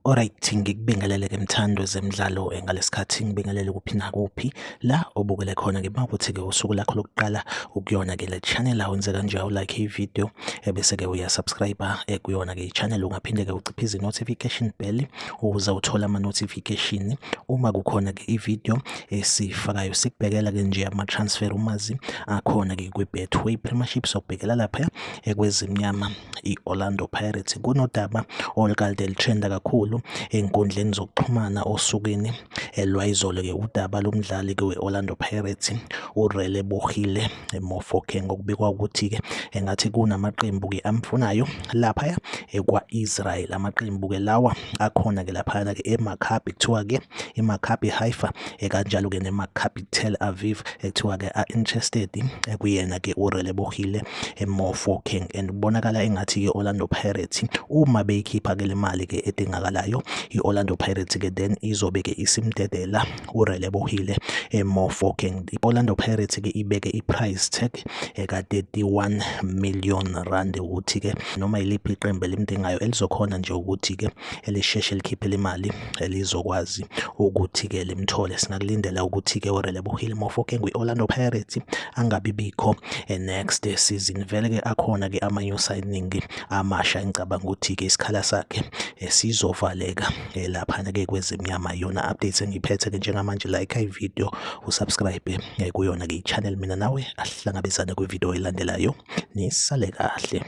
Alright, ngikubingelele-ke mthandi wezemidlalo ngalesikhathi ngibingelele kuphi nakuphi la obukele khona-ke uma ukuthi-ke usuku lakho lokuqala ukuyona-ke le channel awenze kanje awulike i-video ebese-ke uyasubscribe kuyona-ke i-channel. Ungaphinde-ke uciphize i-notification bell ukuze uthole ama-notification uma kukhona-ke i-video esiyifakayo. Sikubhekela-ke nje ama-transfer umazi akhona-ke kwi-Betway Premiership, sokubhekela lapha kwezimnyama i-Orlando Pirates. Kunodaba olukade lutrenda kakhulu ey'nkundleni zokuxhumana osukwini lwayizolo-ke, udaba lomdlali-ke we-Orlando Pirates uRelebohile Mofokeng, okubikwa ukuthi-ke engathi kunamaqembu-ke amfunayo laphaya kwa-Israel. Amaqembu-ke lawa akhona-ke laphayana-ke eMaccabi, kuthiwa-ke iMaccabi Haifa, kanjalo-ke neMaccabi Tel Aviv, ekuthiwa-ke a-interested kuyena-ke uRelebohile Mofokeng. And kubonakala engathi-ke Orlando Pirates uma beyikhipha-ke le mali-ke edingakalayo i-Orlando Pirates-ke, then izobe-ke isimdedela uRelebohile Mofokeng. I-Orlando Pirates-ke ibeke i-price tag eka-31 million rand ukuthi-ke noma yiliphi iqembu elimdingayo elizokhona nje ukuthi-ke elisheshe likhiphe le mali elizokwazi ukuthi-ke limthole. Singakulindela ukuthi-ke uRelebohile Mofokeng kwi-Orlando Pirates angabi bikho next season. Vele-ke akhona-ke ama-new signing amasha, engicabanga ukuthi-ke isikhala sakhe sizovaleka laphana-ke kwezimnyama. Iyona updates engiyiphethe-ke njengamanje. Like i-video, usubscribe kuyona-ke i-channel. Mina nawe asihlangabezane kwi-video elandelayo. Nisale kahle.